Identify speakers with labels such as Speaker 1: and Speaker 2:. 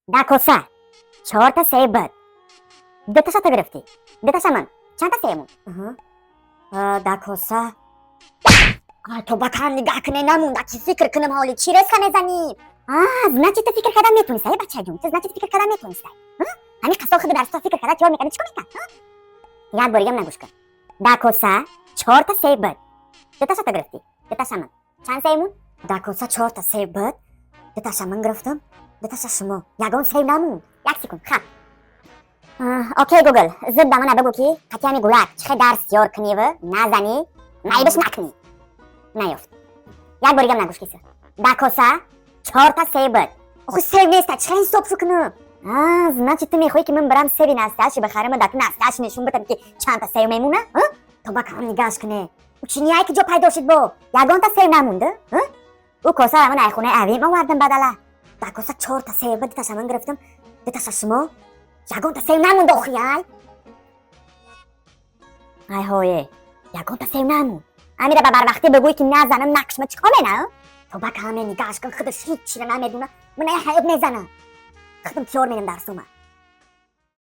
Speaker 1: Да коса чорта себ буд, дуташа ту гирифтӣ, дуташа ман. Чандта себ мон? Да коса то ба кам нигаҳ куне, намонда ки фикр кунам. Ҳоли чӣ резка мезанӣ? Значит, ту фикр кардан метонистай, бачаҷон, ту, значит, фикр кардан метонистай. Ҳамин қассоб худи дарсто фикр карда тиёр мекарда, чӣ кор мекард? Як бор дигам нагӯш кун. Да коса чорта себ буд, дуташа ту гирифтӣ, дуташа ман. Чанд себ мон? Да коса чорта себ буд, дуташа ман гирифтам, дуташа шумо. Ягон себ намонд. Як секунд, хаб. Окей, Гугл, зуд ба мана бигӯ, ки қатъияни гулак чӣ хел дарс ёр куниву назанӣ, наибаш накунӣ. Наёфт. Як бор дигам нагӯш киса. Да коса чорта себ буд. Охи, себ неста, чӣ хел ҳисоб кунам? Значит, ту мехоҳӣ, ки ман барам себи настоящий бихарам, да ту настоящий нишон битам, ки чандта себ мемона? То ба кам нигаҳш куне, учиняй ки ҷо пайдо шуд, бо ягонта себ намонда. Ӯ косара ман ай хонаи авим овардам бадала. Да коса чорта себ буд, дуташа ман гирифтам, дуташа шумо. Ягонта себ намонд. Охи, ай ай ҳое, ягонта себ намонд. Амира, ба барвақтӣ бигӯй, ки назанам, накшма, чӣ кор мена? То ба каме нигаҳш кун, худаш ҳеччира намедуна. Ман ай ҳаёт мезанам, худам тиёр менам дарсома.